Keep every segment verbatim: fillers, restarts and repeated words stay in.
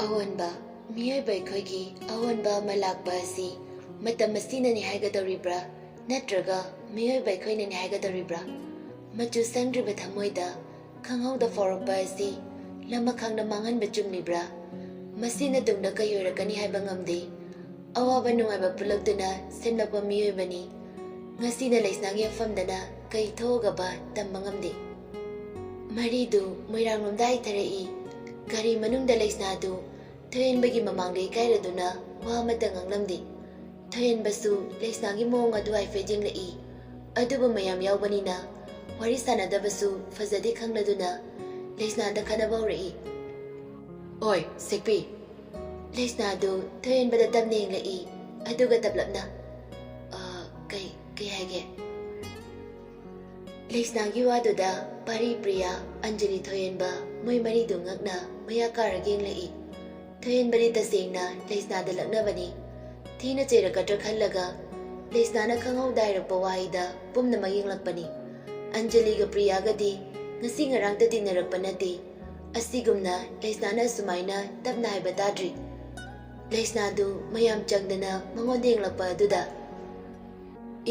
ꯑꯑꯣꯟꯕ꯫ ꯃꯤꯑꯣꯏꯕ ꯑꯩꯈꯣꯏꯒꯤ ꯑꯑꯣꯟꯕ ꯑꯃ ꯂꯥꯛꯄ ꯑꯁꯤ ꯃꯇꯝ ꯑꯁꯤꯅꯅꯤ ꯍꯥꯏꯒꯗꯧꯔꯤꯕ꯭ꯔꯥ, ꯅꯠꯇ꯭ꯔꯒ ꯃꯤꯑꯣꯏꯕ ꯑꯩꯈꯣꯏꯅꯅꯤ ꯍꯥꯏꯒꯗꯧꯔꯤꯕ꯭ꯔꯥ? ꯃꯆꯨ ꯁꯪꯗ꯭ꯔꯤꯕ ꯊꯃꯣꯏꯗ ꯈꯪꯍꯧꯗ ꯐꯥꯎꯔꯛꯄ ꯑꯁꯤ ꯂꯃꯈꯥꯡꯅ ꯃꯥꯡꯍꯟꯕ ꯆꯨꯝꯂꯤꯕ꯭ꯔꯥ? ꯃꯁꯤꯅ ꯇꯨꯡꯗ ꯀꯩ ꯑꯣꯏꯔꯛꯀꯅꯤ ꯍꯥꯏꯕ ꯉꯝꯗꯦ꯫ ꯑꯋꯥꯕ ꯅꯨꯡꯉꯥꯏꯕ ꯄꯨꯜꯂꯛꯇꯨꯅ ꯁꯦꯝꯂꯛꯄ ꯃꯤꯑꯣꯏꯕꯅꯤ꯫ ꯉꯁꯤꯅ ꯂꯩꯁꯅꯥꯒꯤ ꯃꯐꯝꯗꯅ ꯀꯩ ꯊꯣꯛꯑꯒꯕ ꯇꯝꯕ ꯉꯝꯗꯦ꯫ ꯃꯔꯤꯗꯨ ꯃꯣꯏꯔꯥꯡꯂꯣꯝꯗ ꯍꯥꯏꯊꯔꯛꯏ꯫ ꯒꯥꯔꯤ ꯃꯅꯨꯡꯗ ꯂꯩꯁꯅꯥꯗꯨ ꯊꯣꯏꯍꯦꯟꯕꯒꯤ ꯃꯃꯥꯡꯗ ꯏꯀꯥꯏꯔꯗꯨꯅ ꯋꯥ ꯑꯃꯠꯇ ꯉꯥꯡꯂꯝꯗꯦ꯫ ꯊꯣꯏꯍꯦꯟꯕꯁꯨ ꯂꯩꯁꯅꯥꯒꯤ ꯃꯑꯣꯡ ꯑꯗꯨ ꯍꯥꯏꯐꯦꯠ ꯌꯦꯡꯂꯛꯏ꯫ ꯑꯗꯨꯕꯨ ꯃꯌꯥꯝ ꯌꯥꯎꯕꯅꯤꯅ ꯋꯥꯔꯤ ꯁꯥꯟꯅꯗꯕꯁꯨ ꯐꯖꯗꯦ ꯈꯪꯂꯗꯨꯅ ꯂꯩꯁꯅꯥꯗ ꯈꯠꯅꯕ ꯍꯧꯔꯛꯏ꯫ "ꯑꯣꯏ, ꯁꯦꯛꯄꯤ!" ꯂꯩꯁꯅꯥꯗꯨ ꯊꯣꯏꯍꯦꯟꯕꯗ ꯇꯞꯅ ꯌꯦꯡꯂꯛꯏ, ꯑꯗꯨꯒ ꯇꯞꯂꯞꯅ, "ꯑ, ꯀꯩ, ꯀꯩ ꯍꯥꯏꯒꯦ?" ꯂꯩꯁꯅꯥꯒꯤ ꯋꯥꯗꯨꯗ ꯄꯥꯔꯤ, ꯄ꯭ꯔꯤꯌꯥ, ꯑꯟꯖꯂꯤ, ꯊꯣꯏꯍꯦꯟꯕ ꯃꯣꯏ ꯃꯔꯤꯗꯨ ꯉꯛꯅ ꯃꯌꯥ ꯀꯥꯔꯒ ꯌꯦꯡꯂꯛꯏ꯫ ꯊꯣꯏꯍꯦꯟꯕꯗꯤ ꯇꯁꯦꯡꯅ ꯂꯩꯁꯅꯥꯗ ꯂꯛꯅꯕꯅꯤ꯫ ꯊꯤꯅ ꯆꯩꯔꯛꯀꯗ꯭ꯔꯥ ꯈꯜꯂꯒ ꯂꯩꯁꯅꯥꯅ ꯈꯪꯍꯧꯗ ꯍꯥꯏꯔꯛꯄ ꯋꯥꯍꯩꯗ ꯄꯨꯝꯅꯃꯛ ꯌꯦꯡꯂꯛꯄꯅꯤ꯫ ꯑꯟꯖꯂꯤꯒ ꯄ꯭ꯔꯤꯌꯥꯒꯗꯤ ꯉꯁꯤ ꯉꯔꯥꯡꯇ ꯇꯤꯟꯅꯔꯛꯄ ꯅꯠꯇꯦ꯫ ꯑꯁꯤꯒꯨꯝꯅ ꯂꯩꯁꯅꯥꯅ ꯑꯁꯨꯃꯥꯏꯅ ꯇꯞꯅ ꯍꯥꯏꯕ ꯇꯥꯗ꯭ꯔꯤ꯫ ꯂꯩꯁꯅꯥꯗꯨ ꯃꯌꯥꯝ ꯆꯪꯗꯅ ꯃꯉꯣꯟꯗ ꯌꯦꯡꯂꯛꯄ ꯑꯗꯨꯗ,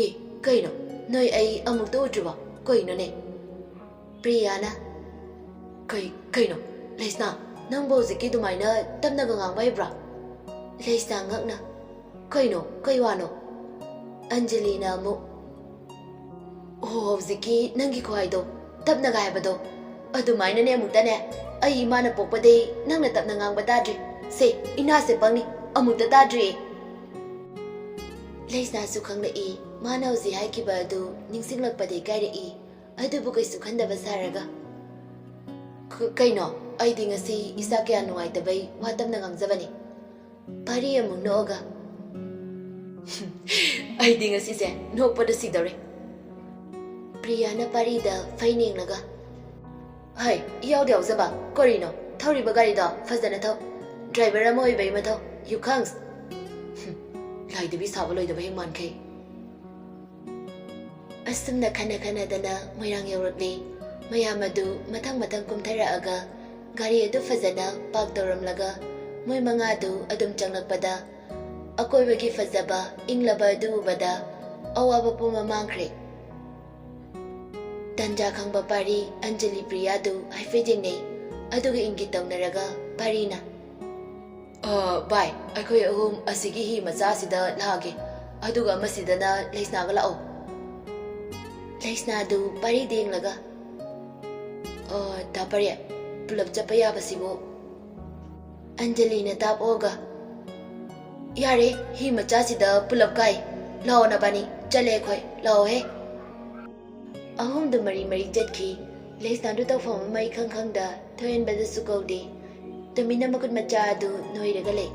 "ꯑꯦ, ꯀꯩꯅꯣ? ꯅꯣꯏ ꯑꯩ ꯑꯃꯨꯛꯇ ꯎꯗ꯭ꯔꯤꯕꯣ? ꯀꯩꯅꯣꯅꯦ?" ꯄ꯭ꯔꯤꯌꯥꯅ, "ꯀꯩ, ꯀꯩꯅꯣ? ꯂꯩꯁꯅꯥ, ꯅꯪꯕꯨ ꯍꯧꯖꯤꯛꯀꯤ ꯑꯗꯨꯃꯥꯏꯅ ꯇꯞꯅꯒ ꯉꯥꯡꯕ ꯍꯩꯕ꯭ꯔꯥ?" ꯂꯩꯁꯅꯥ ꯉꯛꯅ, "ꯀꯩꯅꯣ? ꯀꯩ ꯋꯥꯅꯣ?" ꯑꯟꯖꯂꯤꯅ ꯑꯃꯨꯛ, "ꯑꯣ, ꯍꯧꯖꯤꯛꯀꯤ ꯅꯪꯒꯤ ꯈꯨꯍꯥꯏꯗꯣ, ꯇꯞꯅꯒ ꯍꯥꯏꯕꯗꯣ, ꯑꯗꯨꯃꯥꯏꯅꯅꯦ ꯑꯃꯨꯛꯇꯅꯦ ꯑꯩ ꯏꯃꯥꯅ ꯄꯣꯛꯄꯗꯩ ꯅꯪꯅ ꯇꯞꯅ ꯉꯥꯡꯕ ꯇꯥꯗ꯭ꯔꯤ꯫ ꯁꯦ, ꯏꯅꯥꯁꯦ ꯄꯪꯅꯤ, ꯑꯃꯨꯛꯇ ꯇꯥꯗ꯭ꯔꯤꯌꯦ꯫" ꯂꯩꯁꯅꯥꯁꯨ ꯈꯪꯂꯛꯏ, ꯃꯥꯅ ꯍꯧꯖꯤꯛ ꯍꯥꯏꯈꯤꯕ ꯑꯗꯨ ꯅꯤꯡꯁꯤꯡꯂꯛꯄꯗ ꯏꯀꯥꯏꯔꯛꯏ, ꯑꯗꯨꯕꯨ ꯀꯩꯁꯨ ꯈꯟꯗꯕ ꯁꯥꯔꯒ, "ꯀ-, ꯀꯩꯅꯣ? ꯑꯩꯗꯤ ꯉꯁꯤ ꯏꯁꯥ ꯀꯌꯥ ꯅꯨꯡꯉꯥꯏꯇꯕꯩ ꯋꯥ ꯇꯞꯅ ꯉꯥꯡꯖꯕꯅꯤ꯫" ꯄꯥꯔꯤ ꯑꯃꯨꯛ ꯅꯣꯛꯑꯒ, "ꯑꯩꯗꯤ ꯉꯁꯤꯁꯦ ꯅꯣꯛꯄꯗ ꯁꯤꯗꯧꯔꯦ꯫" ꯄ꯭ꯔꯤꯌꯥꯅ ꯄꯥꯔꯤꯗ ꯐꯩꯅ ꯌꯦꯡꯂꯒ, "ꯍꯩ, ꯏꯌꯥꯎꯗ ꯌꯥꯎꯖꯕ, ꯀꯔꯤꯅꯣ? ꯊꯧꯔꯤꯕ ꯒꯥꯔꯤꯗꯣ ꯐꯖꯅ ꯊꯧ꯫ ꯗ꯭ꯔꯥꯏꯚꯔ ꯑꯃ ꯑꯣꯏꯕꯩ ꯃꯊꯧ, you cunts!" ꯂꯥꯏꯗꯕꯤ ꯁꯥꯕ ꯂꯣꯏꯗꯕ ꯍꯦꯛ ꯃꯥꯟꯈꯩ꯫ ꯑꯁꯨꯝꯅ ꯈꯟꯅ ꯈꯟꯅꯗꯅ ꯃꯣꯏꯔꯥꯡ ꯌꯧꯔꯛꯂꯦ꯫ ꯃꯌꯥꯝ ꯑꯗꯨ ꯃꯊꯪ ꯃꯊꯪ ꯀꯨꯝꯊꯔꯛꯑꯒ ꯒꯥꯔꯤ ꯑꯗꯨ ꯐꯖꯅ ꯄꯥꯔꯛ ꯇꯧꯔꯝꯂꯒ ꯃꯣꯏ ꯃꯉꯥꯗꯨ ꯑꯗꯨꯝ ꯆꯪꯂꯛꯄꯗ ꯑꯀꯣꯏꯕꯒꯤ ꯐꯖꯕ ꯏꯪꯂꯕ ꯑꯗꯨ ꯎꯕꯗ ꯑꯋꯥꯕ ꯄꯨꯝꯕ ꯃꯥꯡꯈ꯭ꯔꯦ꯫ ꯇꯟꯖꯥ ꯈꯪꯕ ꯄꯥꯔꯤ ꯑꯟꯖꯂꯤ ꯄ꯭ꯔꯤꯌꯥꯗꯨ ꯍꯥꯏꯐꯦꯠ ꯌꯦꯡꯅꯩ꯫ ꯑꯗꯨꯒ ꯏꯪꯒꯤꯠ ꯇꯧꯅꯔꯒ ꯄꯥꯔꯤꯅ, "ꯑ, ꯚꯥꯏ, ꯑꯩꯈꯣꯏ ꯑꯍꯨꯝ ꯑꯁꯤꯒꯤ ꯍꯤ ꯃꯆꯥꯁꯤꯗ ꯂꯥꯛꯑꯒꯦ, ꯑꯗꯨꯒ ꯑꯃꯁꯤꯗꯅ ꯂꯩꯁꯅꯥꯒ ꯂꯥꯛꯑꯣ꯫" ꯂꯩꯁꯅꯥꯗꯨ ꯄꯥꯔꯤꯗ ꯌꯦꯡꯂꯒ, "ꯑ, ꯗꯥ ꯄꯥꯔꯤ, ꯄꯨꯂꯞ ꯆꯠꯄ ꯌꯥꯕꯁꯤꯕꯨ?" ꯑꯟꯖꯂꯤꯅ ꯇꯥꯞ ꯑꯣꯛꯑꯒ, "ꯌꯥꯔꯦ, ꯍꯤ ꯃꯆꯥꯁꯤꯗ ꯄꯨꯂꯞ ꯀꯥꯏ꯫ ꯂꯥꯛꯑꯣ ꯅꯕꯥꯅꯤ, ꯆꯠꯂꯦ ꯑꯩꯈꯣꯏ, ꯂꯥꯛꯑꯣꯍꯦ꯫" ꯑꯍꯨꯝꯗꯨ ꯃꯔꯤ ꯃꯔꯤ ꯆꯠꯈꯤ꯫ ꯂꯩꯁꯅꯥꯗꯨ ꯇꯧꯐꯝ ꯑꯃ ꯏꯈꯪ ꯈꯪꯗ ꯊꯣꯏꯍꯦꯟꯕꯗꯁꯨ ꯀꯧꯗꯦ꯫ ꯇꯨꯃꯤꯟꯅ ꯃꯈꯨꯠ ꯃꯆꯥ ꯑꯗꯨ ꯅꯣꯏꯔꯒ ꯂꯩ꯫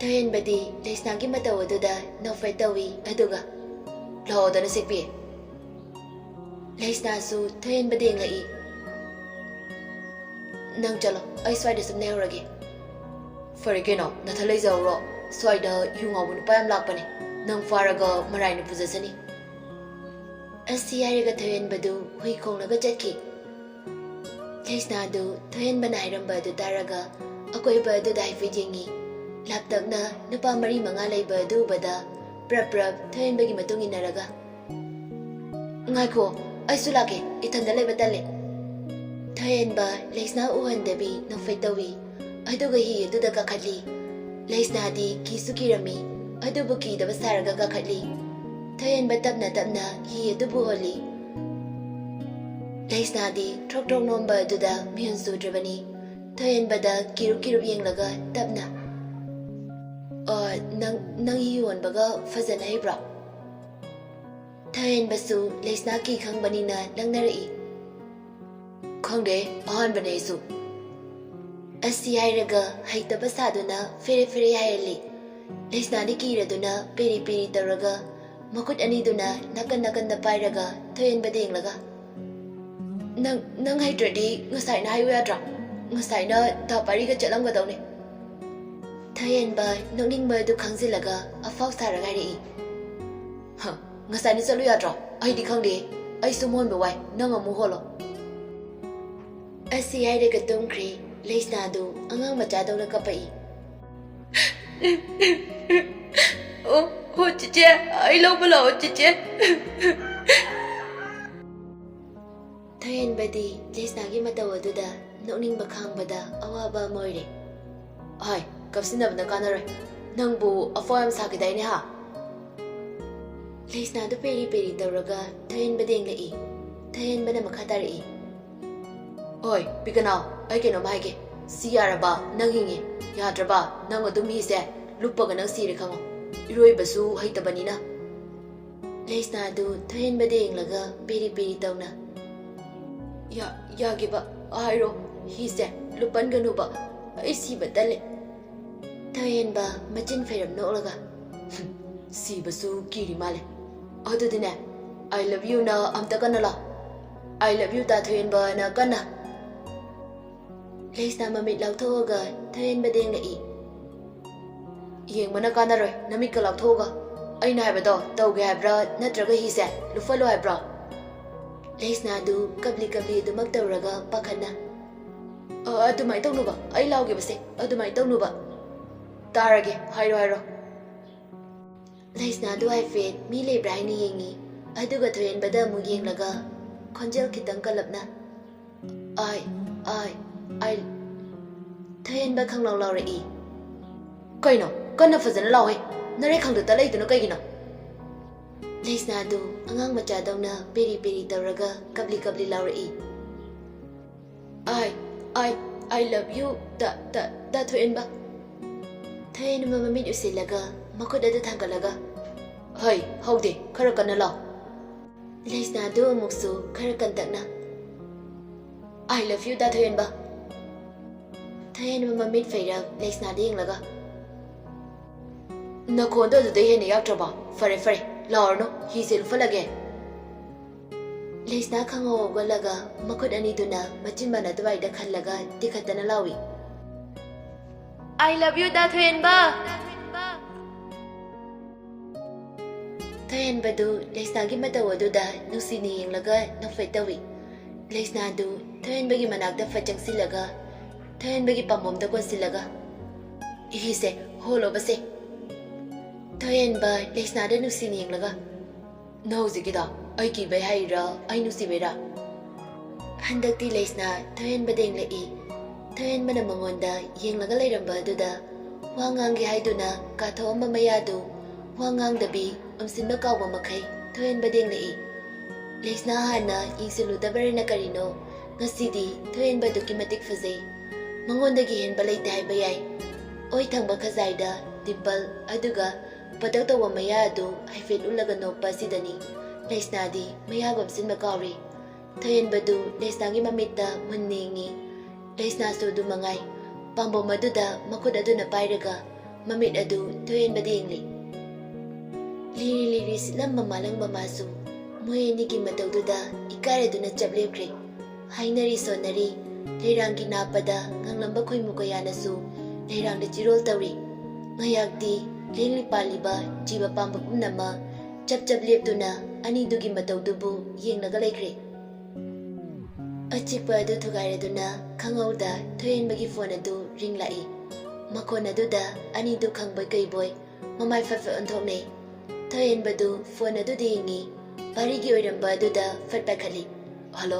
ꯊꯣꯏꯍꯦꯟꯕꯗꯤ ꯂꯩꯁꯅꯥꯒꯤ ꯃꯇꯧ ꯑꯗꯨꯗ ꯅꯣꯛꯐꯦꯠ ꯇꯧꯏ, ꯑꯗꯨꯒ, "ꯂꯥꯛꯑꯣꯗꯅ ꯁꯦꯛꯄꯤ꯫" ꯂꯩꯁꯅꯥꯁꯨ ꯊꯣꯏꯍꯦꯟꯕꯗ ꯌꯦꯡꯂꯛꯏ꯫ "ꯅꯪ ꯆꯠꯂꯣ, ꯑꯩ ꯁ꯭ꯋꯥꯏꯗ ꯁꯨꯝ ꯂꯩꯍꯧꯔꯒꯦ꯫" "ꯐꯔꯦ ꯀꯩꯅꯣ, ꯅꯊꯟ ꯂꯩꯖꯍꯧꯔꯣ꯫ ꯁ꯭ꯋꯥꯏꯗ ꯌꯨ ꯉꯥꯎꯕ ꯅꯨꯄꯥ ꯌꯥꯝ ꯂꯥꯛꯄꯅꯦ꯫ ꯅꯪ ꯐꯥꯔꯒ ꯃꯔꯥꯏꯅ ꯄꯨꯖꯁꯅꯤ꯫" ꯑꯁꯤ ꯍꯥꯏꯔꯒ ꯊꯣꯏꯍꯦꯟꯕꯗꯨ ꯍꯨꯏ ꯈꯣꯡꯂꯒ ꯆꯠꯈꯤ꯫ ꯂꯩꯁꯅꯥꯗꯨ ꯊꯣꯏꯍꯦꯟꯕꯅ ꯍꯥꯏꯔꯝꯕ ꯑꯗꯨ ꯇꯥꯔꯒ ꯑꯀꯣꯏꯕ ꯑꯗꯨꯗ ꯍꯥꯏꯐꯦꯠ ꯌꯦꯡꯉꯤ꯫ ꯂꯥꯞꯇꯛꯅ ꯅꯨꯄꯥ ꯃꯔꯤ ꯃꯉꯥ ꯂꯩꯕ ꯑꯗꯨ ꯎꯕꯗ ꯄ꯭ꯔꯞ ꯄ꯭ꯔꯞ ꯊꯣꯏꯍꯦꯟꯕꯒꯤ ꯃꯇꯨꯡ ꯏꯟꯅꯔꯒ, "ꯉꯥꯏꯈꯣ, ꯑꯩꯁꯨ ꯂꯥꯛꯀꯦ, ꯏꯊꯟꯗ ꯂꯩꯕ ꯇꯜꯂꯦ꯫" ꯊꯣꯏꯍꯦꯟꯕ ꯂꯩꯁꯅꯥ ꯎꯍꯟꯗꯕꯤ ꯅꯣꯛꯐꯦꯠ ꯇꯧꯏ꯫ ꯑꯗꯨꯒ ꯍꯤ ꯑꯗꯨꯗ ꯀꯥꯈꯠꯂꯤ꯫ ꯂꯩꯁꯅꯥꯗꯤ ꯀꯤꯁꯨ ꯀꯤꯔꯝꯃꯤ, ꯑꯗꯨꯕꯨ ꯀꯤꯗꯕ ꯁꯥꯔꯒ ꯀꯥꯈꯠꯂꯤ꯫ ꯊꯣꯏꯍꯦꯟꯕ ꯇꯞꯅ ꯇꯞꯅ ꯍꯤ ꯑꯗꯨꯕꯨ ꯍꯣꯜꯂꯤ꯫ ꯂꯩꯁꯅꯥꯗꯤ ꯊ꯭ꯔꯣꯛ ꯊ꯭ꯔꯣꯛ ꯅꯣꯝꯕ ꯑꯗꯨꯗ ꯃꯤꯍꯨꯟ ꯁꯨꯗ꯭ꯔꯕꯅꯤ꯫ ꯊꯣꯏꯍꯦꯟꯕꯗ ꯀꯤꯔꯨꯞ ꯀꯤꯔꯨꯞ ꯌꯦꯡꯂꯒ ꯇꯞꯅ, "ꯑ, ꯅꯪ, ꯅꯪ ꯍꯤ ꯍꯣꯟꯕꯒ ꯐꯖꯅ ꯍꯩꯕ꯭ꯔꯣ?" ꯊꯣꯏꯍꯦꯟꯕꯁꯨ ꯂꯩꯁꯅꯥ ꯀꯤ ꯈꯪꯕꯅꯤꯅ ꯂꯪꯅꯔꯛꯏ꯫ "ꯈꯪꯗꯦ, ꯑꯍꯥꯟꯕꯅꯦ ꯑꯩꯁꯨ꯫" ꯑꯁꯤ ꯍꯥꯏꯔꯒ ꯍꯩꯇꯕ ꯁꯥꯗꯨꯅ ꯐꯦꯔꯦ ꯐꯦꯔꯦ ꯍꯥꯏꯍꯜꯂꯤ꯫ ꯂꯩꯁꯅꯥꯗꯤ ꯀꯤꯔꯗꯨꯅ ꯄꯦꯔꯤ ꯄꯦꯔꯤ ꯇꯧꯔꯒ ꯃꯈꯨꯠ ꯑꯅꯤꯗꯨꯅ ꯅꯥꯀꯟ ꯅꯥꯀꯟꯗ ꯄꯥꯏꯔꯒ ꯊꯣꯏꯍꯦꯟꯕꯗ ꯌꯦꯡꯂꯒ, "ꯅꯪ, ꯅꯪ ꯍꯩꯇ꯭ꯔꯗꯤ ꯉꯁꯥꯏꯅ ꯍꯥꯏꯌꯨ ꯌꯥꯗ꯭ꯔꯥ? ꯉꯁꯥꯏꯅ ꯗꯥ ꯄꯥꯔꯤꯒ ꯆꯠꯂꯝꯒꯗꯧꯅꯤ꯫" ꯊꯣꯏꯍꯦꯟꯕ ꯅꯣꯛꯅꯤꯡꯕ ꯑꯗꯨ ꯈꯪꯖꯤꯜꯂꯒ ꯑꯐꯥꯎ ꯁꯥꯔꯒ ꯍꯥꯏꯔꯛꯏ꯫ "ꯍ, ꯉꯁꯥꯏꯅ ꯆꯠꯂꯨ ꯌꯥꯗ꯭ꯔꯣ? ꯑꯩꯗꯤ ꯈꯪꯗꯦ꯫ ꯑꯩ ꯁꯨꯝ ꯍꯣꯟꯕ ꯋꯥꯏ, ꯅꯪ ꯑꯃꯨꯛ ꯍꯣꯜꯂꯣ꯫" ꯑꯁꯤ ꯍꯥꯏꯔꯒ ꯇꯨꯝꯈ꯭ꯔꯦ꯫ ꯂꯩꯁꯅꯥꯗꯨ ꯑꯉꯥꯡ ꯃꯆꯥꯗꯧꯅ ꯀꯞꯄꯛꯏ꯫ "ꯑꯣ, ꯍꯣ, ꯆꯤꯆꯦ, ꯑꯩ ꯂꯧꯕ ꯂꯥꯛꯑꯣ, ꯆꯤꯆꯦ꯫" ꯊꯣꯏꯍꯦꯟꯕꯗꯤ ꯂꯩꯁꯅꯥꯒꯤ ꯃꯇꯧ ꯑꯗꯨꯗ ꯅꯣꯛꯅꯤꯡꯕ ꯈꯥꯡꯕꯗ ꯑꯋꯥꯕ ꯑꯃ ꯑꯣꯏꯔꯦ꯫ "ꯍꯥꯏ, ꯀꯞꯁꯤꯟꯅꯕꯅ ꯀꯥꯟꯅꯔꯣꯏ꯫ ꯅꯪꯕꯨ ꯑꯐꯥꯎ ꯌꯥꯝ ꯁꯥꯈꯤꯗꯥꯏꯅꯦ, ꯍꯥ?" ꯂꯩꯁꯅꯥꯗꯨ ꯄꯦꯔꯤ ꯄꯦꯔꯤ ꯇꯧꯔꯒ ꯊꯣꯏꯍꯦꯟꯕꯗ ꯌꯦꯡꯂꯛꯏ꯫ ꯊꯣꯏꯍꯦꯟꯕꯅ ꯃꯈꯥ ꯇꯥꯔꯛꯏ꯫ "ꯍꯣꯏ, ꯄꯤꯀꯅꯥꯎ, ꯑꯩ ꯀꯩꯅꯣꯝ ꯍꯥꯏꯒꯦ꯫ ꯁꯤ ꯌꯥꯔꯕ, ꯅꯪ ꯍꯤꯡꯉꯤ꯫ ꯌꯥꯗ꯭ꯔꯕ, ꯅꯪ ꯑꯗꯨꯝ ꯍꯤꯁꯦ ꯂꯨꯞꯄꯒ ꯅꯪ ꯁꯤꯔꯦ ꯈꯪꯉꯣ꯫ ꯏꯔꯣꯏꯕꯁꯨ ꯍꯩꯇꯕꯅꯤꯅ꯫" ꯂꯩꯁꯅꯥꯗꯨ ꯊꯣꯏꯍꯦꯟꯕꯗ ꯌꯦꯡꯂꯒ ꯄꯦꯔꯤ ꯄꯦꯔꯤ ꯇꯧꯅ꯫ "ꯌꯥ-, ꯌꯥꯒꯦꯕ, ꯍꯥꯏꯔꯣ, ꯍꯤꯁꯦ ꯂꯨꯞꯄꯟꯒꯅꯨꯕ, ꯑꯩ ꯁꯤꯕ ꯇꯜꯂꯦ꯫" ꯊꯣꯏꯍꯦꯟꯕ ꯃꯆꯤꯟ ꯐꯩꯔꯞ ꯅꯣꯛꯂꯒ, "ꯁꯤꯕꯁꯨ ꯀꯤꯔꯤ ꯃꯥꯜꯂꯦ꯫ ꯑꯗꯨꯗꯤꯅꯦ, I love you ꯅ ꯑꯝꯇ ꯀꯟꯅ ꯂꯥꯎ꯫ I love you ꯗꯥ ꯊꯣꯏꯍꯦꯟꯕꯅ ꯀꯟꯅ꯫" ꯂꯩꯁꯅꯥ ꯃꯃꯤꯠ ꯂꯥꯎꯊꯣꯛꯑꯒ ꯊꯣꯏꯍꯦꯟꯕꯗ ꯌꯦꯡꯂꯛꯏ꯫ "ꯌꯦꯡꯕꯅ ꯀꯥꯟꯅꯔꯣꯏ, ꯅꯃꯤꯠꯀ ꯂꯥꯎꯊꯣꯛꯑꯒ꯫ ꯑꯩꯅ ꯍꯥꯏꯕꯗꯣ ꯇꯧꯒꯦ ꯍꯥꯏꯕ꯭ꯔꯥ, ꯅꯠꯇ꯭ꯔꯒ ꯍꯤꯁꯦ ꯂꯨꯞꯍꯜꯂꯣ ꯍꯥꯏꯕ꯭ꯔꯣ?" ꯂꯩꯁꯅꯥꯗꯨ ꯀꯞꯂꯤ ꯀꯞꯂꯤ ꯑꯗꯨꯃꯛ ꯇꯧꯔꯒ ꯄꯥꯈꯠꯅ, "ꯑ, ꯑꯗꯨꯃꯥꯏꯅ ꯇꯧꯅꯨꯕ, ꯑꯩ ꯂꯥꯎꯒꯦꯕꯁꯦ, ꯑꯗꯨꯃꯥꯏꯅ ꯇꯧꯅꯨꯕ꯫ ꯇꯥꯔꯒꯦ, ꯍꯥꯏꯔꯣ, ꯍꯥꯏꯔꯣ꯫" ꯂꯩꯁꯅꯥꯗꯨ ꯍꯥꯏꯐꯦꯠ ꯃꯤ ꯂꯩꯕ꯭ꯔꯥ ꯍꯥꯏꯅ ꯌꯦꯡꯉꯤ, ꯑꯗꯨꯒ ꯊꯣꯏꯍꯦꯟꯕꯗ ꯑꯃꯨꯛ ꯌꯦꯡꯂꯒ ꯈꯣꯟꯖꯦꯜ ꯈꯤꯇꯪ ꯀꯜꯂꯞꯅ, "ꯑꯥꯏ, ꯑꯥꯏ, ꯑꯥꯏ꯫" ꯊꯣꯏꯍꯦꯟꯕ ꯈꯪꯂꯥꯎ ꯂꯥꯎꯔꯛꯏ꯫ "ꯀꯩꯅꯣ? ꯀꯟꯅ ꯐꯖꯅ ꯂꯥꯎꯍꯦ꯫ ꯅꯔꯦ ꯈꯪꯗ ꯇꯠꯂꯛꯏꯗꯨꯅ ꯀꯩꯒꯤꯅꯣ?" ꯂꯩꯁꯅꯥꯗꯨ ꯑꯉꯥꯡ ꯃꯆꯥꯗꯧꯅ ꯄꯦꯔꯤ ꯄꯦꯔꯤ ꯇꯧꯔꯒ ꯀꯞꯂꯤ ꯀꯞꯂꯤ ꯂꯥꯎꯔꯛꯏ꯫ "ꯑꯥꯏ, ꯑꯥꯏ, I love you ꯗꯥ, ꯗꯥ, ꯗꯥ ꯊꯣꯏꯍꯦꯟꯕ꯫" ꯊꯣꯏꯍꯦꯟꯕ ꯃꯃꯤꯠ ꯎꯏꯁꯤꯜꯂꯒ ꯃꯈꯨꯠ ꯑꯗꯨ ꯊꯥꯡꯒꯠꯂꯒ, "ꯍꯩ, ꯍꯧꯗꯦ, ꯈꯔ ꯀꯟꯅ ꯂꯥꯎ꯫" ꯂꯩꯁꯅꯥꯗꯨ ꯑꯃꯨꯛꯁꯨ ꯈꯔ ꯀꯟꯇꯛꯅ, "I love you ꯗꯥ ꯊꯣꯏꯍꯦꯟꯕ꯫" ꯊꯣꯏꯍꯦꯟꯕ ꯃꯃꯤꯠ ꯐꯩꯔꯞ ꯂꯩꯁꯅꯥꯗ ꯌꯦꯡꯂꯒ, "ꯅꯈꯣꯟꯗꯣ ꯑꯗꯨꯗꯩ ꯍꯦꯟꯅ ꯌꯥꯛꯇ꯭ꯔꯕꯣ? ꯐꯔꯦ, ꯐꯔꯦ, ꯂꯥꯎꯔꯅꯨ, ꯍꯤꯁꯦ ꯂꯨꯞꯍꯜꯂꯒꯦ꯫" ꯂꯩꯁꯅꯥ ꯈꯪꯍꯧ ꯍꯧꯒꯠꯂꯒ ꯃꯈꯨꯠ ꯑꯅꯤꯗꯨꯅ ꯃꯆꯤꯟꯕꯥꯟ ꯑꯗꯨꯋꯥꯏꯗ ꯈꯜꯂꯒ ꯇꯤꯈꯠꯇꯅ ꯂꯥꯎꯏ, "I love you ꯗꯥ ꯊꯣꯏꯍꯦꯟꯕ!" ꯊꯣꯏꯍꯦꯟꯕꯗꯨ ꯂꯩꯁꯅꯥꯒꯤ ꯃꯇꯧ ꯑꯗꯨꯗ ꯅꯨꯡꯁꯤꯅ ꯌꯦꯡꯂꯒ ꯅꯣꯛꯐꯦꯠ ꯇꯧꯏ꯫ ꯂꯩꯁꯅꯥꯗꯨ ꯊꯣꯏꯍꯦꯟꯕꯒꯤ ꯃꯅꯥꯛꯇ ꯐꯠ ꯆꯪꯁꯤꯜꯂꯒ ꯊꯣꯏꯍꯦꯟꯕꯒꯤ ꯄꯥꯝꯕꯣꯝꯗ ꯀꯣꯟꯁꯤꯜꯂꯒ, "ꯏꯍꯤꯁꯦ, ꯍꯣꯜꯂꯣꯕꯁꯦ꯫" ꯊꯣꯏꯍꯦꯟꯕ ꯂꯩꯁꯅꯥꯗ ꯅꯨꯡꯁꯤꯅ ꯌꯦꯡꯂꯒ, "ꯅꯪ ꯍꯧꯖꯤꯛꯀꯤꯗꯣ ꯑꯩ ꯀꯤꯕꯩ ꯍꯥꯏꯔꯤꯔꯥ, ꯑꯩ ꯅꯨꯡꯁꯤꯕꯩꯔꯥ?" ꯍꯟꯗꯛꯇꯤ ꯂꯩꯁꯅꯥ ꯊꯣꯏꯍꯦꯟꯕꯗ ꯌꯦꯡꯂꯛꯏ꯫ ꯊꯣꯏꯍꯦꯟꯕꯅ ꯃꯉꯣꯟꯗ ꯌꯦꯡꯂꯒ ꯂꯩꯔꯝꯕ ꯑꯗꯨꯗ ꯋꯥ ꯉꯥꯡꯒꯦ ꯍꯥꯏꯗꯨꯅ ꯀꯥꯊꯣꯛꯑꯝꯕ ꯃꯌꯥꯗꯨ ꯋꯥ ꯉꯥꯡꯗꯕꯤ ꯎꯝꯁꯤꯟꯕ ꯀꯥꯎꯕ ꯃꯈꯩ ꯊꯣꯏꯍꯦꯟꯕꯗ ꯌꯦꯡꯂꯛꯏ꯫ ꯂꯩꯁꯅꯥ ꯍꯥꯟꯅ ꯌꯦꯡꯁꯤꯜꯂꯨꯗꯕꯔꯅ ꯀꯔꯤꯅꯣ, ꯉꯁꯤꯗꯤ ꯊꯣꯏꯍꯦꯟꯕ ꯑꯗꯨꯛꯀꯤ ꯃꯇꯤꯛ ꯐꯖꯩ꯫ ꯃꯉꯣꯟꯗꯒꯤ ꯍꯦꯟꯕ ꯂꯩꯇꯦ ꯍꯥꯏꯕ ꯌꯥꯏ꯫ ꯑꯣꯏ ꯊꯪꯕ ꯈꯖꯥꯏꯗ ꯗꯤꯝꯄꯜ, ꯑꯗꯨꯒ ꯄꯇꯛ ꯇꯧꯕ ꯃꯌꯥ ꯑꯗꯨ ꯍꯥꯏꯐꯦꯠ ꯎꯠꯂꯒ ꯅꯣꯛꯄ ꯑꯁꯤꯗꯅꯤ ꯂꯩꯁꯅꯥꯗꯤ ꯃꯌꯥ ꯎꯝꯁꯤꯟꯕ ꯀꯥꯎꯔꯤ꯫ ꯊꯣꯏꯍꯦꯟꯕꯗꯨ ꯂꯩꯁꯅꯥꯒꯤ ꯃꯃꯤꯠꯇ ꯃꯨꯟꯅ ꯌꯦꯡꯉꯤ꯫ ꯂꯩꯁꯅꯥꯁꯨ ꯑꯗꯨ ꯃꯉꯥꯏ꯫ ꯄꯥꯝꯕꯣꯝ ꯑꯗꯨꯗ ꯃꯈꯨꯠ ꯑꯗꯨꯅ ꯄꯥꯏꯔꯒ ꯃꯃꯤꯠ ꯑꯗꯨ ꯊꯣꯏꯍꯦꯟꯕꯗ ꯌꯦꯡꯂꯤ꯫ ꯂꯤꯔꯤ ꯂꯤꯔꯤ ꯁꯤꯠꯂꯝꯕ ꯃꯥꯂꯪꯕ ꯃꯥꯁꯨ ꯃꯣꯏ ꯑꯅꯤꯒꯤ ꯃꯇꯧꯗꯨꯗ ꯏꯀꯥꯏꯔꯗꯨꯅ ꯆꯞ ꯂꯦꯞꯈ꯭ꯔꯦ꯫ ꯍꯥꯏꯅꯔꯤ ꯁꯣꯟꯅꯔꯤ, ꯂꯩꯔꯥꯡꯒꯤ ꯅꯥꯞꯄꯗ ꯉꯥꯡꯂꯝꯕ ꯈꯣꯏꯃꯨ ꯀꯌꯥꯅꯁꯨ ꯂꯩꯔꯥꯡꯗ ꯆꯤꯔꯣꯜ ꯇꯧꯔꯤ꯫ ꯉꯥꯌꯥꯛꯇꯤ ꯂꯦꯡꯂꯤ ꯄꯥꯜꯂꯤꯕ ꯖꯤꯕ ꯄꯥꯝꯕ ꯄꯨꯝꯅꯃꯛ ꯆꯞ ꯆꯞ ꯂꯦꯞꯇꯨꯅ ꯑꯅꯤꯗꯨꯒꯤ ꯃꯇꯧꯗꯨꯕꯨ ꯌꯦꯡꯂꯒ ꯂꯩꯈ꯭ꯔꯦ꯫ ꯑꯆꯤꯛꯄ ꯑꯗꯨ ꯊꯨꯒꯥꯏꯔꯗꯨꯅ ꯈꯪꯍꯧꯗ ꯊꯣꯏꯍꯦꯟꯕꯒꯤ ꯐꯣꯟ ꯑꯗꯨ ꯔꯤꯡ ꯂꯥꯛꯏ꯫ ꯃꯈꯣꯟ ꯑꯗꯨꯗ ꯑꯅꯤꯗꯨ ꯈꯪꯕꯣꯏ ꯀꯩꯕꯣꯏ ꯃꯃꯥꯏ ꯐꯠ ꯐꯠ ꯑꯣꯟꯊꯣꯛꯅꯩ꯫ ꯊꯣꯏꯍꯦꯟꯕꯗꯨ ꯐꯣꯟ ꯑꯗꯨꯗ ꯌꯦꯡꯉꯤ꯫ ꯚꯥꯔꯤꯒꯤ ꯑꯣꯏꯔꯝꯕ ꯑꯗꯨꯗ ꯐꯠ ꯄꯥꯏꯈꯠꯂꯤ꯫ "ꯍꯜꯂꯣ?"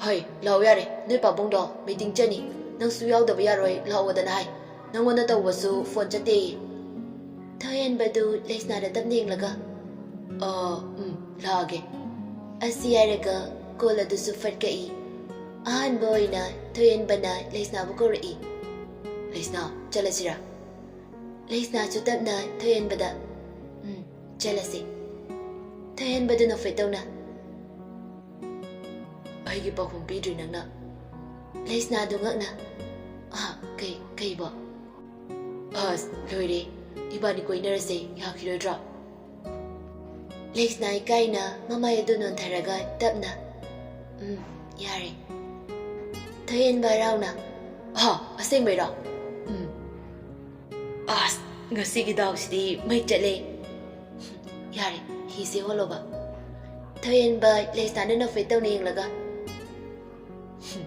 "ꯍꯣꯏ, ꯂꯥꯛꯑꯣ ꯌꯥꯔꯦ, ꯅꯣꯏ ꯄꯥꯕꯨꯡꯗꯣ ꯃꯤꯇꯤꯡ ꯆꯠꯅꯤ, ꯅꯪꯁꯨ ꯌꯥꯎꯗꯕ ꯌꯥꯔꯣꯏ, ꯂꯥꯛꯑꯣꯗꯅ ꯍꯥꯏ꯫ ꯅꯪꯉꯣꯟꯗ ꯇꯧꯕꯁꯨ ꯐꯣꯟ ꯆꯠꯇꯦꯌꯦ꯫" ꯊꯣꯏꯍꯦꯟꯕꯗꯨ ꯂꯩꯁꯅꯥꯗ ꯇꯞꯅ ꯌꯦꯡꯂꯒ, "ꯑ, ꯎꯝ, ꯂꯥꯛꯑꯒꯦ꯫" ꯑꯁꯤ ꯍꯥꯏꯔꯒ ꯀꯣꯜ ꯑꯗꯨꯁꯨ ꯐꯠ ꯀꯛꯏ꯫ ꯑꯍꯥꯟꯕ ꯑꯣꯏꯅ ꯊꯣꯏꯍꯦꯟꯕꯅ ꯂꯩꯁꯅꯥꯕꯨ ꯀꯧꯔꯛꯏ꯫ "ꯂꯩꯁꯅꯥ, ꯆꯠꯂꯁꯤꯔꯥ?" ꯂꯩꯁꯅꯥꯁꯨ ꯇꯞꯅ ꯊꯣꯏꯍꯦꯟꯕꯗ, "ꯎꯝ, ꯆꯠꯂꯁꯤ꯫" ꯊꯣꯏꯍꯦꯟꯕꯗꯨ ꯅꯣꯛꯐꯦꯠ ꯇꯧꯅ, "ꯑꯩꯒꯤ ꯄꯥꯎꯈꯨꯝ ꯄꯤꯗ꯭ꯔꯤ ꯅꯪꯅ?" ꯂꯩꯁꯅꯥꯗꯨ ꯉꯛꯅ, "ꯑ, ꯀꯩ, ꯀꯩꯕꯣ?" "ꯑꯁ, ꯂꯣꯏꯔꯦ, ꯏꯕꯥꯅꯤ ꯀꯣꯏꯅꯔꯁꯦ, ꯌꯥꯈꯤꯔꯣꯏꯗ꯭ꯔꯥ?" ꯂꯩꯁꯅꯥ ꯏꯀꯥꯏꯅ ꯃꯃꯥꯏ ꯑꯗꯨ ꯅꯣꯟꯊꯔꯒ ꯇꯞꯅ, "ꯎꯝ, ꯌꯥꯔꯦ꯫" ꯊꯣꯏꯍꯦꯟꯕ ꯍꯔꯥꯎꯅ, "ꯑꯍ, ꯑꯁꯦꯡꯕꯩꯔꯣ? ꯎꯝ꯫ ꯑꯁ, ꯉꯁꯤꯒꯤ ꯗꯥꯎꯁꯤꯗꯤ ꯃꯩ ꯆꯠꯂꯦ꯫ ꯌꯥꯔꯦ, ꯍꯤꯁꯦ ꯍꯣꯜꯂꯣꯕ꯫" ꯊꯣꯏꯍꯦꯟꯕ ꯂꯩꯁꯅꯥꯅ ꯅꯣꯛꯐꯦꯠ ꯇꯧꯅ ꯌꯦꯡꯂꯒ, "ꯍꯨꯝ,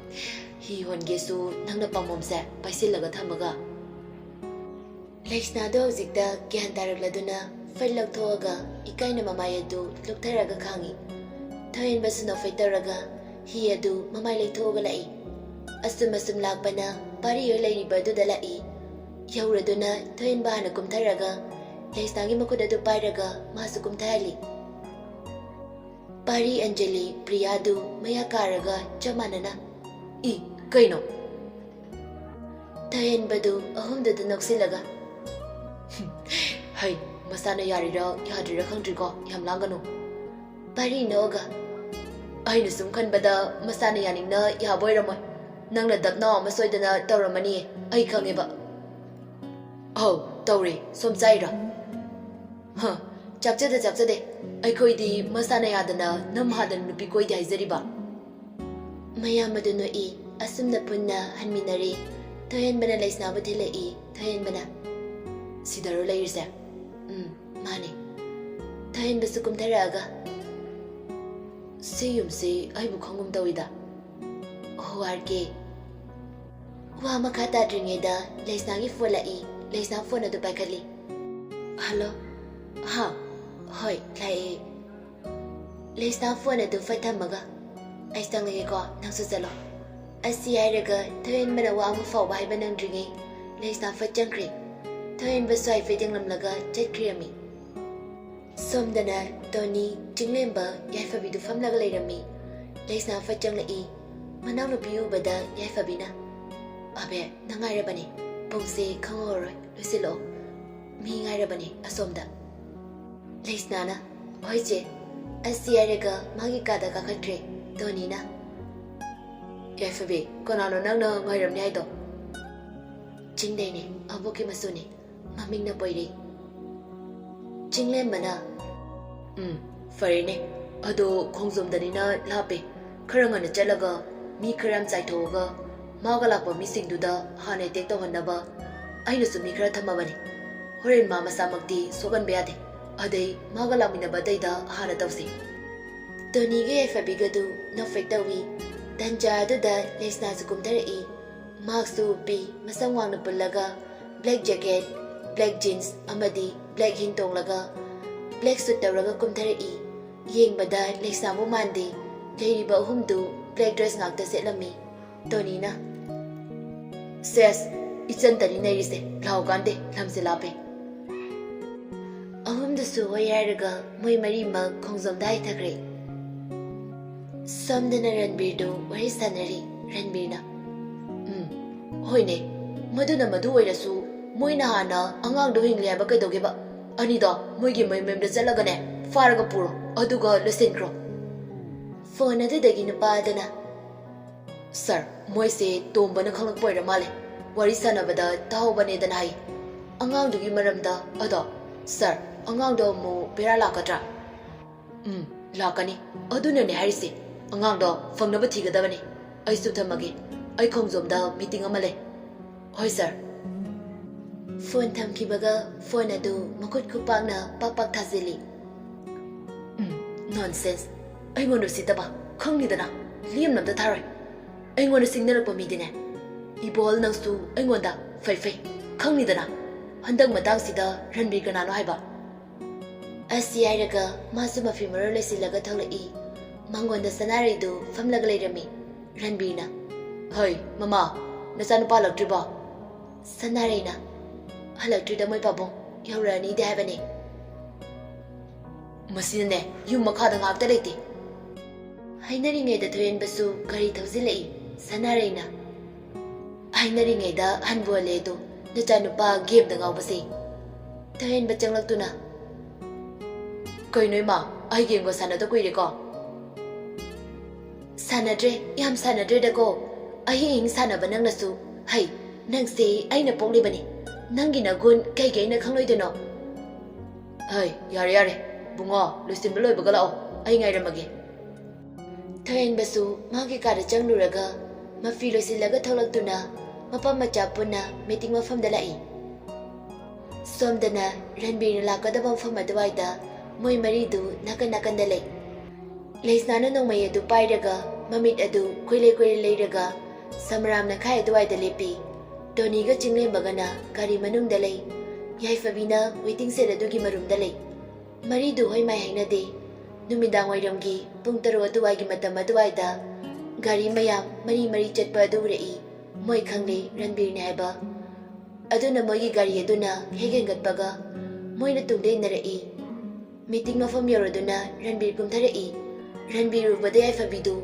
ꯍꯤ ꯍꯣꯟꯒꯦꯁꯨ ꯅꯪꯅ ꯄꯥꯝꯕꯣꯝꯁꯦ ꯄꯥꯏꯁꯤꯜꯂꯒ ꯊꯝꯃꯒ꯫ ꯂꯩꯁꯅꯥꯗꯣ ꯍꯧꯖꯤꯛꯇ ꯒ꯭ꯌꯥꯟ ꯇꯥꯔꯛꯂꯗꯨꯅ ꯐꯠ ꯂꯧꯊꯣꯛꯑꯒ ꯏꯀꯥꯏꯅ ꯃꯃꯥꯏ ꯑꯗꯨ ꯂꯨꯛꯊꯔꯒ ꯈꯥꯡꯉꯤ꯫ ꯊꯣꯏꯍꯦꯟꯕꯁꯨ ꯅꯣꯛꯐꯦꯠ ꯇꯧꯔꯒ ꯍꯤ ꯑꯗꯨ ꯃꯃꯥꯏ ꯂꯩꯊꯣꯛꯑꯒ ꯂꯥꯛꯏ꯫ ꯑꯁꯨꯝ ꯑꯁꯨꯝ ꯂꯥꯛꯄꯅ ꯄꯥꯔꯤ ꯍꯣꯏ ꯂꯩꯔꯤꯕ ꯑꯗꯨꯗ ꯂꯥꯛꯏ꯫ ꯌꯧꯔꯗꯨꯅ ꯊꯣꯏꯍꯦꯟꯕ ꯍꯥꯟꯅ ꯀꯨꯝꯊꯔꯒ ꯂꯩꯁꯅꯥꯒꯤ ꯃꯈꯨꯠ ꯑꯗꯨ ꯄꯥꯏꯔꯒ ꯃꯥꯁꯨ ꯀꯨꯝꯊꯍꯜꯂꯤ꯫ ꯄꯥꯔꯤ ꯑꯟꯖꯂꯤ ꯄ꯭ꯔꯤꯌꯥꯗꯨ ꯃꯌꯥ ꯀꯥꯔꯒ ꯆꯞ ꯃꯥꯟꯅꯅ, "ꯏ, ꯀꯩꯅꯣ?" ꯊꯣꯏꯍꯦꯟꯕꯗꯨ ꯑꯍꯨꯝꯗꯨꯗ ꯅꯣꯛꯁꯤꯜꯂꯒ, "ꯍꯩ, ꯃꯁꯥꯅ ꯌꯥꯔꯤꯔ ꯌꯥꯗ꯭ꯔꯤꯔ ꯈꯪꯗ꯭ꯔꯤꯀꯣ, ꯌꯥꯝ ꯂꯥꯡꯒꯅꯨ꯫" ꯄꯥꯔꯤ ꯅꯣꯛꯑꯒ, "ꯑꯩꯅ ꯁꯨꯝ ꯈꯟꯕꯗ ꯃꯁꯥꯅ ꯌꯥꯅꯤꯡꯅ ꯌꯥꯕ ꯑꯣꯏꯔꯝꯃꯣꯏ꯫ ꯅꯪꯅ ꯗꯞꯅꯥꯎ ꯑꯃ ꯁꯣꯏꯗꯅ ꯇꯧꯔꯝꯃꯅꯤꯌꯦ, ꯑꯩ ꯈꯪꯉꯦꯕ꯫" "ꯑꯧ, ꯇꯧꯔꯦ꯫ ꯁꯣꯝ ꯆꯥꯏꯔꯣ?" "ꯍ, ꯆꯥꯛꯆꯗꯦ, ꯆꯥꯛꯆꯗꯦ꯫ ꯑꯩꯈꯣꯏꯗꯤ ꯃꯁꯥꯅ ꯌꯥꯗꯅ ꯅꯝ ꯍꯥꯗꯅ ꯅꯨꯄꯤ ꯀꯣꯏꯗꯦ ꯍꯥꯏꯖꯔꯤꯕ꯫" ꯃꯌꯥꯝ ꯑꯗꯨ ꯅꯣꯛꯏ꯫ ꯑꯁꯨꯝꯅ ꯄꯨꯟꯅ ꯍꯟꯃꯤꯟꯅꯔꯦ꯫ ꯊꯣꯏꯍꯦꯟꯕꯅ ꯂꯩꯁꯅꯥꯕꯨ ꯊꯤꯜꯂꯛꯏ꯫ ꯊꯣꯏꯍꯦꯟꯕꯅ, "ꯁꯤꯗꯔꯣ ꯂꯩꯔꯤꯁꯦ?" "ꯎꯝ, ꯃꯥꯅꯦ꯫" ꯊꯣꯏꯍꯦꯟꯕꯁꯨ ꯀꯨꯝꯊꯔꯛꯑꯒ, "ꯁꯤ ꯌꯨꯝꯁꯤ ꯑꯩꯕꯨ ꯈꯪꯒꯨꯝ ꯇꯧꯏꯗ꯫" "ꯑꯣ, ꯑꯥꯔ ꯀꯦ꯫" ꯋꯥ ꯃꯈꯥ ꯇꯥꯗ꯭ꯔꯤꯉꯩꯗ ꯂꯩꯁꯅꯥꯒꯤ ꯐꯣꯟ ꯂꯥꯛꯏ꯫ ꯂꯩꯁꯅꯥ ꯐꯣꯟ ꯑꯗꯨ ꯄꯥꯏꯈꯠꯂꯤ꯫ "ꯍꯜꯂꯣ꯫" "ꯍꯥ?" "ꯍꯣꯏ, ꯂꯥꯛꯑꯦ꯫" ꯂꯩꯁꯅꯥ ꯐꯣꯟ ꯑꯗꯨ ꯐꯠ ꯊꯝꯃꯒ, "ꯑꯩ ꯆꯪꯉꯒꯦꯀꯣ, ꯅꯪꯁꯨ ꯆꯠꯂꯣ꯫" ꯑꯁꯤ ꯍꯥꯏꯔꯒ ꯊꯣꯏꯍꯦꯟꯕꯅ ꯋꯥ ꯑꯃ ꯐꯥꯎꯕ ꯍꯥꯏꯕ ꯅꯪꯗ꯭ꯔꯤꯉꯩ ꯂꯩꯁꯅꯥ ꯐꯠ ꯆꯪꯈ꯭ꯔꯦ꯫ ꯊꯣꯏꯍꯦꯟꯕꯁꯨ ꯍꯥꯏꯐꯦꯠ ꯌꯦꯡꯂꯝꯂꯒ ꯆꯠꯈ꯭ꯔꯦꯃꯤ꯫ ꯁꯣꯝꯗꯅ ꯇꯣꯅꯤ, ꯆꯤꯡꯂꯦꯝꯕ, ꯌꯥꯏꯐꯕꯤꯗꯨ ꯐꯝꯂꯒ ꯂꯩꯔꯝꯃꯤ꯫ ꯂꯩꯁꯅꯥ ꯐꯠ ꯆꯪꯂꯛꯏ꯫ ꯃꯅꯥꯎꯅꯨꯄꯤ ꯎꯕꯗ ꯌꯥꯏꯐꯕꯤꯅ, "ꯑꯕꯦ, ꯅꯪ ꯉꯥꯏꯔꯕꯅꯤ꯫ ꯄꯨꯡꯁꯦ ꯈꯪꯍꯧꯔꯔꯣꯏ꯫ ꯂꯣꯏꯁꯤꯜꯂꯛꯑꯣ꯫ ꯃꯤ ꯉꯥꯏꯔꯕꯅꯤ ꯑꯁꯣꯝꯗ꯫" ꯂꯩꯁꯅꯥꯅ, "ꯍꯣꯏ ꯆꯦ꯫" ꯑꯁꯤ ꯍꯥꯏꯔꯒ ꯃꯥꯒꯤ ꯀꯥꯗ ꯀꯥꯈꯠꯈ꯭ꯔꯦ꯫ ꯇꯣꯅꯤꯅ, "ꯌꯥꯏꯐꯕꯤ, ꯀꯅꯥꯅꯣ ꯅꯪꯅ ꯉꯥꯏꯔꯝꯅꯤ ꯍꯥꯏꯗꯣ?" "ꯆꯤꯡꯗꯩꯅꯦ, ꯑꯕꯣꯛꯀꯤ ꯃꯆꯨꯅꯦ꯫ ꯃꯃꯤꯡꯅ ꯄꯣꯏꯔꯩ꯫" ꯆꯤꯡꯂꯦꯝꯕꯅ, "ꯎꯝ, ꯐꯔꯦꯅꯦ꯫ ꯑꯗꯣ ꯈꯣꯡꯖꯣꯝꯗꯅꯤꯅ ꯂꯥꯞꯄꯦ꯫ ꯈꯔ ꯉꯟꯅ ꯆꯠꯂꯒ ꯃꯤ ꯈꯔ ꯌꯥꯝ ꯆꯥꯏꯊꯣꯛꯑꯒ ꯃꯥꯒ ꯂꯥꯛꯄ ꯃꯤꯁꯤꯡꯗꯨꯗ ꯍꯥꯟꯅ ꯑꯦꯇꯦꯛ ꯇꯧꯍꯟꯅꯕ ꯑꯩꯅꯁꯨ ꯃꯤ ꯈꯔ ꯊꯝꯃꯕꯅꯤ꯫ ꯍꯣꯔꯦꯟ ꯃꯥ ꯃꯁꯥꯃꯛꯇꯤ ꯁꯣꯛꯍꯟꯕ ꯌꯥꯗꯦ꯫ ꯑꯗꯩ ꯃꯥꯒ ꯂꯥꯛꯃꯤꯟꯅꯕ ꯑꯇꯩꯗ ꯍꯥꯟꯅ ꯇꯧꯁꯤ꯫" ꯇꯣꯅꯤꯒ ꯌꯥꯏꯐꯕꯤꯒꯗꯨ ꯅꯣꯛꯐꯦꯠ ꯇꯧꯏ꯫ ꯇꯟꯖꯥ ꯑꯗꯨꯗ ꯂꯩꯁꯅꯥꯁꯨ ꯀꯨꯝꯊꯔꯛꯏ꯫ ꯃꯍꯥꯛꯁꯨ ꯎꯞꯄꯤ, ꯃꯁꯝ ꯋꯥꯡꯅ ꯄꯨꯜꯂꯒ black jacket, black jeans ꯑꯃꯗꯤ black heel ꯇꯣꯡꯂꯒ black suit ꯇꯧꯔꯒ ꯀꯨꯝꯊꯔꯛꯏ꯫ ꯌꯦꯡꯕꯗ ꯂꯩꯁꯅꯥꯕꯨ ꯃꯥꯟꯗꯦ꯫ ꯂꯩꯔꯤꯕ ꯑꯍꯨꯝꯗꯨ black dress ꯉꯥꯛꯇ ꯁꯦꯠꯂꯝꯃꯤ꯫ ꯇꯣꯅꯤꯅ, "ꯁꯦꯁ, ꯏꯆꯟꯇꯅꯤ ꯅꯩꯔꯤꯁꯦ, ꯂꯥꯎ ꯀꯥꯟꯗꯦ, ꯂꯝꯁꯦ ꯂꯥꯞꯄꯦ"꯫ ꯑꯍꯨꯝꯗꯨꯁꯨ ꯍꯣꯏ ꯍꯥꯏꯔꯒ ꯃꯣꯏ ꯃꯔꯤꯃꯛ ꯈꯣꯡꯖꯣꯝꯗ ꯍꯥꯏꯊꯈ꯭ꯔꯦ꯫ ꯁꯣꯝꯗꯅ ꯔꯟꯕꯤꯔꯗꯨ ꯋꯥꯔꯤ ꯁꯥꯟꯅꯔꯤ꯫ ꯔꯟꯕꯤꯔꯅ, "ꯎꯝ, ꯍꯣꯏꯅꯦ, ꯃꯗꯨꯅ ꯃꯗꯨ ꯑꯣꯏꯔꯁꯨ ꯃꯣꯏꯅ ꯍꯥꯟꯅ ꯑꯉꯥꯡꯗꯣ ꯍꯤꯡꯂꯤ ꯍꯥꯏꯕ ꯀꯩꯗꯧꯒꯦꯕ? ꯑꯅꯤꯗꯣ ꯃꯣꯏꯒꯤ ꯃꯌꯨꯝ ꯃꯌꯨꯝꯗ ꯆꯠꯂꯒꯅꯦ ꯐꯥꯔꯒ ꯄꯨꯔꯣ, ꯑꯗꯨꯒ ꯂꯣꯏꯁꯤꯟꯈ꯭ꯔꯣ"꯫ ꯐꯣꯟ ꯑꯗꯨꯗꯒꯤ ꯅꯨꯄꯥ ꯑꯗꯨꯅ, "ꯁꯥꯔ, ꯃꯣꯏꯁꯦ ꯇꯣꯝꯕꯅ ꯈꯪꯂꯛꯄ ꯑꯣꯏꯔ ꯃꯥꯜꯂꯦ, ꯋꯥꯔꯤ ꯁꯥꯟꯅꯕꯗ ꯇꯥꯍꯧꯕꯅꯦꯗꯅ ꯍꯥꯏ, ꯑꯉꯥꯡꯗꯨꯒꯤ ꯃꯔꯝꯗ꯫ ꯑꯗꯣ ꯁꯥꯔ, ꯑꯉꯥꯡꯗꯣ ꯑꯃꯨꯛ ꯕꯦꯔꯥ ꯂꯥꯛꯀꯗ꯭ꯔꯥ?" "ꯎꯝ, ꯂꯥꯛꯀꯅꯤ꯫ ꯑꯗꯨꯅꯅꯦ ꯍꯥꯏꯔꯤꯁꯦ, ꯑꯉꯥꯡꯗꯣ ꯐꯪꯅꯕ ꯊꯤꯒꯗꯕꯅꯤ꯫ ꯑꯩꯁꯨ ꯊꯝꯃꯒꯦ, ꯑꯩ ꯈꯣꯡꯖꯣꯝꯗ meeting ꯑꯃ ꯂꯩ"꯫ "ꯍꯣꯏ ꯁꯥꯔ"꯫ ꯐꯣꯟ ꯊꯝꯈꯤꯕꯒ ꯐꯣꯟ ꯑꯗꯨ ꯃꯈꯨꯠ ꯈꯨꯄꯥꯛꯅ ꯄꯥꯛ ꯄꯥꯛ ꯊꯥꯖꯤꯜꯂꯤ꯫ "ꯎꯝ, nonsense꯫ ꯑꯩꯉꯣꯟꯗ ꯎꯁꯤꯠꯇꯕ, ꯈꯪꯅꯤꯗꯅ, ꯂꯦꯝꯅ ꯑꯝꯇ ꯊꯥꯔꯣꯏ꯫ ꯑꯩꯉꯣꯟꯗ ꯁꯤꯡꯅꯔꯛꯄ ꯃꯤꯗꯤꯅꯦ, ꯏꯕꯣꯜ ꯅꯪꯁꯨ ꯑꯩꯉꯣꯟꯗ ꯐꯩ ꯐꯩ, ꯈꯪꯅꯤꯗꯅ꯫ ꯍꯟꯗꯛ ꯃꯇꯥꯡꯁꯤꯗ ꯔꯟꯕꯤꯔ ꯀꯅꯥꯅꯣ ꯍꯥꯏꯕ?" ꯑꯁꯤ ꯍꯥꯏꯔꯒ ꯃꯥꯁꯨ ꯃꯐꯤ ꯃꯔꯣꯜ ꯂꯣꯏꯁꯤꯜꯂꯒ ꯊꯣꯛꯂꯛꯏ꯫ ꯃꯉꯣꯟꯗ ꯁꯅꯥꯔꯩꯗꯨ ꯐꯝꯂꯒ ꯂꯩꯔꯝꯃꯤ꯫ ꯔꯟꯕꯤꯔꯅ, "ꯍꯩ, ꯃꯃꯥ, ꯅꯆꯥꯅꯨꯄꯥ ꯍꯜꯂꯛꯇ꯭ꯔꯤꯕꯣ?" ꯁꯅꯥꯔꯩꯅ, "ꯍꯜꯂꯛꯇ꯭ꯔꯤꯗ ꯃꯣꯏ ꯄꯥꯕꯨꯡ, ꯌꯧꯔꯛꯑꯅꯤꯗꯤ ꯍꯥꯏꯕꯅꯦ"꯫ "ꯃꯁꯤꯅꯅꯦ, ꯌꯨꯝ ꯃꯈꯥꯗ ꯉꯥꯛꯇ ꯂꯩꯇꯦ"꯫ ꯍꯥꯏꯅꯔꯤꯉꯩꯗ ꯊꯣꯏꯍꯦꯟꯕꯁꯨ ꯒꯥꯔꯤ ꯊꯧꯖꯤꯜꯂꯛꯏ꯫ ꯁꯅꯥꯔꯩꯅ, "ꯍꯥꯏꯅꯔꯤꯉꯩꯗ ꯍꯟꯕꯨ ꯍꯜꯂꯦ ꯑꯗꯨ, ꯅꯆꯥꯅꯨꯄꯥ gameꯗ ꯉꯥꯎꯕꯁꯦ"꯫ ꯊꯣꯏꯍꯦꯟꯕ ꯆꯪꯂꯛꯇꯨꯅ, "ꯀꯩꯅꯣ ꯏꯃꯥ, ꯑꯩ gameꯒ ꯁꯥꯟꯅꯗ ꯀꯨꯏꯔꯦꯀꯣ"꯫ "ꯁꯥꯟꯅꯗ꯭ꯔꯦ, ꯌꯥꯝ ꯁꯥꯟꯅꯗ꯭ꯔꯦꯗꯀꯣ꯫ ꯑꯍꯤꯡ ꯑꯍꯤꯡ ꯁꯥꯟꯅꯕ ꯅꯪꯅꯁꯨ꯫ ꯍꯩ, ꯅꯪꯁꯦ ꯑꯩꯅ ꯄꯣꯛꯂꯤꯕꯅꯤ꯫ ꯅꯪꯒꯤ ꯅꯒꯨꯟ ꯀꯩꯒꯤ ꯑꯩꯅ ꯈꯪꯂꯣꯏꯗꯣꯏꯅꯣ?" "ꯍꯩ, ꯌꯥꯔꯦ ꯌꯥꯔꯦ, ꯕꯨꯡꯉꯣ, ꯂꯣꯏꯁꯤꯟꯕ ꯂꯣꯏꯕꯒ ꯂꯥꯛꯑꯣ, ꯑꯩ ꯉꯥꯏꯔꯝꯃꯒꯦ"꯫ ꯊꯣꯏꯍꯦꯟꯕꯁꯨ ꯃꯥꯒꯤ ꯀꯥꯗ ꯆꯪꯂꯨꯔꯒ ꯃꯐꯤ ꯂꯣꯏꯁꯤꯜꯂꯒ ꯊꯣꯛꯂꯛꯇꯨꯅ ꯃꯄꯥ ꯃꯆꯥ ꯄꯨꯟꯅ meeting ꯃꯐꯝꯗ ꯂꯥꯛꯏ꯫ ꯁꯣꯝꯗꯅ ꯔꯟꯕꯤꯔꯅ ꯂꯥꯛꯀꯗꯕ ꯃꯐꯝ ꯑꯗꯨꯋꯥꯏꯗ ꯃꯣꯏ ꯃꯔꯤꯗꯨ ꯅꯥꯀꯟ ꯅꯥꯀꯟꯗ ꯂꯩ꯫ ꯂꯩꯁꯅꯥꯅ ꯅꯣꯡꯃꯩ ꯑꯗꯨ ꯄꯥꯏꯔꯒ ꯃꯃꯤꯠ ꯑꯗꯨ ꯀꯨꯏꯂꯩ ꯀꯨꯏꯂꯩ ꯂꯩꯔꯒ ꯁꯃꯔꯥꯝ ꯅꯈꯥꯏ ꯑꯗꯨꯋꯥꯏꯗ ꯂꯦꯞꯄꯤ꯫ ꯇꯣꯅꯤꯒ ꯆꯤꯡꯂꯦꯝꯕꯒꯅ ꯒꯥꯔꯤ ꯃꯅꯨꯡꯗ ꯂꯩ꯫ ꯌꯥꯏꯐꯕꯤꯅ waiting shed ꯑꯗꯨꯒꯤ ꯃꯔꯨꯝꯗ ꯂꯩ꯫ ꯃꯔꯤꯗꯨ ꯍꯣꯏ ꯃꯥꯏ ꯍꯥꯏꯅꯗꯦ꯫ ꯅꯨꯃꯤꯗꯥꯡ ꯋꯥꯏꯔꯝꯒꯤ ꯄꯨꯡ ꯇꯔꯨꯛ ꯑꯗꯨꯋꯥꯏꯒꯤ ꯃꯇꯝ ꯑꯗꯨꯋꯥꯏꯗ ꯒꯥꯔꯤ ꯃꯌꯥꯝ ꯃꯔꯤ ꯃꯔꯤ ꯆꯠꯄ ꯑꯗꯨ ꯎꯔꯛꯏ꯫ ꯃꯣꯏ ꯈꯪꯂꯦ ꯔꯟꯕꯤꯔꯅꯤ ꯍꯥꯏꯕ꯫ ꯑꯗꯨꯅ ꯃꯣꯏꯒꯤ ꯒꯥꯔꯤ ꯑꯗꯨꯅ ꯍꯦꯛ ꯍꯦꯟꯒꯠꯄꯒ ꯃꯣꯏꯅ ꯇꯨꯡꯗ ꯏꯟꯅꯔꯛꯏ꯫ ꯃꯤꯇꯤꯡ ꯃꯐꯝ ꯌꯧꯔꯗꯨꯅ ꯔꯟꯕꯤꯔ ꯀꯨꯝꯊꯔꯛꯏ꯫ ꯔꯟꯕꯤꯔ ꯎꯕꯗ ꯌꯥꯏꯐꯕꯤꯗꯨ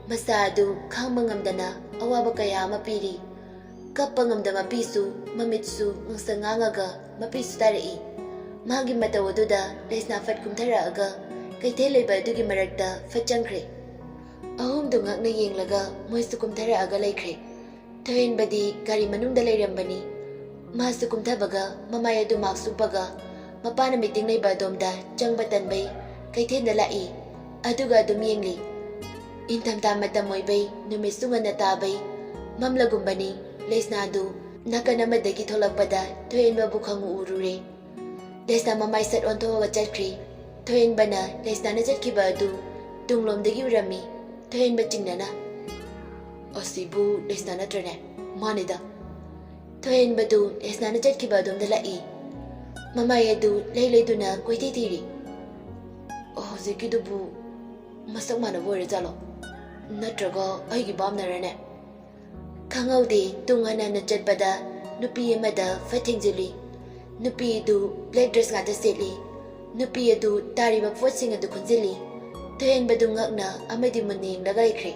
ꯃꯆꯥ ꯑꯗꯨ ꯈꯥꯡꯕ ꯉꯝꯗꯅ ꯑꯋꯥꯕ ꯀꯌꯥ ꯑꯃ ꯄꯤꯔꯤ꯫ ꯀꯞꯄ ꯉꯝꯗ ꯃꯄꯤꯁꯨ ꯃꯃꯤꯠꯁꯨ ꯉꯥꯡꯁꯪ ꯉꯥꯡꯉꯒ ꯃꯄꯤꯁꯨ ꯇꯥꯔꯛꯏ꯫ ꯃꯥꯒꯤ ꯃꯇꯧ ꯑꯗꯨꯗ ꯂꯩꯁꯅꯥ ꯐꯠ ꯀꯨꯝꯊꯔꯛꯑꯒ ꯀꯩꯊꯦꯜ ꯂꯩꯕ ꯑꯗꯨꯒꯤ ꯃꯔꯛꯇ ꯐꯠ ꯆꯪꯈ꯭ꯔꯦ꯫ ꯑꯍꯨꯝꯗꯨ ꯉꯛꯅ ꯌꯦꯡꯂꯒ ꯃꯣꯏꯁꯨ ꯀꯨꯝꯊꯔꯛꯑꯒ ꯂꯩꯈ꯭ꯔꯦ꯫ ꯊꯣꯏꯍꯦꯟꯕꯗꯤ ꯒꯥꯔꯤ ꯃꯅꯨꯡꯗ ꯂꯩꯔꯝꯕꯅꯤ꯫ ꯃꯥꯁꯨ ꯀꯨꯝꯊꯕꯒ ꯃꯃꯥꯏ ꯑꯗꯨ ꯃꯥꯛꯁ ꯎꯞꯄꯒ ꯃꯄꯥꯅ ꯃꯤꯇꯤꯡ ꯂꯩꯕ ꯑꯗꯣꯝꯗ ꯆꯪꯕ ꯇꯟꯕꯩ ꯀꯩꯊꯦꯜꯗ ꯂꯥꯛꯏ꯫ ꯑꯗꯨꯒ ꯑꯗꯨꯝ ꯌꯦꯡꯂꯤ꯫ ꯏꯪꯊꯝꯊꯥ ꯃꯇꯝ ꯑꯣꯏꯕꯩ ꯅꯨꯃꯤꯠꯁꯨ ꯉꯟꯅ ꯇꯥꯕꯩ ꯃꯝꯂꯒꯨꯝꯕꯅꯤ꯫ ꯂꯩꯁꯅꯥꯗꯨ ꯅꯥꯀꯟ ꯑꯃꯗꯒꯤ ꯊꯣꯛꯂꯛꯄꯗ ꯊꯣꯏꯍꯦꯟꯕꯕꯨ ꯈꯪꯎ ꯎꯔꯨꯔꯦ꯫ ꯂꯩꯁꯅꯥ ꯃꯃꯥꯏ ꯁꯠ ꯑꯣꯟꯊꯣꯛꯑꯒ ꯆꯠꯈ꯭ꯔꯦ꯫ ꯊꯣꯏꯍꯦꯟꯕꯅ ꯂꯩꯁꯅꯥꯅ ꯆꯠꯈꯤꯕ ꯑꯗꯨ ꯇꯨꯡꯂꯣꯝꯗꯒꯤ ꯎꯔꯝꯃꯤ꯫ ꯊꯣꯏꯍꯦꯟꯕ ꯆꯤꯡꯅꯅ, "ꯑꯁꯤꯕꯨ ꯂꯩꯁꯅꯥ ꯅꯠꯇ꯭ꯔꯅꯦ?" "ꯃꯥꯅꯤꯗ꯫" ꯊꯣꯏꯍꯦꯟꯕꯗꯨ ꯂꯩꯁꯅꯥꯅ ꯆꯠꯈꯤꯕ ꯑꯗꯣꯝꯗ ꯂꯥꯛꯏ꯫ ꯃꯃꯥꯏ ꯑꯗꯨ ꯂꯩ ꯂꯩꯗꯨꯅ ꯀꯣꯏꯊꯤ ꯊꯤꯔꯤ꯫ "ꯍꯧꯖꯤꯛꯀꯤꯗꯨꯕꯨ ꯃꯁꯛ ꯃꯥꯟꯅꯕ ꯑꯣꯏꯔꯖꯥꯠꯂꯣ? ꯅꯠꯇ꯭ꯔꯒ ꯑꯩꯒꯤ ꯚꯥꯞꯅꯔꯅꯦ?" ꯈꯪꯍꯧꯗꯦ, ꯇꯨꯡ ꯍꯟꯅ ꯍꯟꯅ ꯆꯠꯄꯗ ꯅꯨꯄꯤ ꯑꯃꯗ ꯐꯠ ꯊꯦꯡꯖꯤꯜꯂꯤ꯫ ꯅꯨꯄꯤ ꯑꯗꯨ black dress ꯉꯥꯛꯇ ꯁꯦꯠꯂꯤ꯫ ꯅꯨꯄꯤ ꯑꯗꯨ ꯇꯥꯔꯤꯕ ꯄꯣꯠꯁꯤꯡ ꯑꯗꯨ ꯈꯨꯟꯖꯤꯜꯂꯤ꯫ ꯊꯣꯏꯍꯦꯟꯕꯗꯨ ꯉꯛꯅ ꯑꯃꯗꯤ ꯃꯨꯟꯅ ꯌꯦꯡꯂꯒ ꯂꯩꯈ꯭ꯔꯦ꯫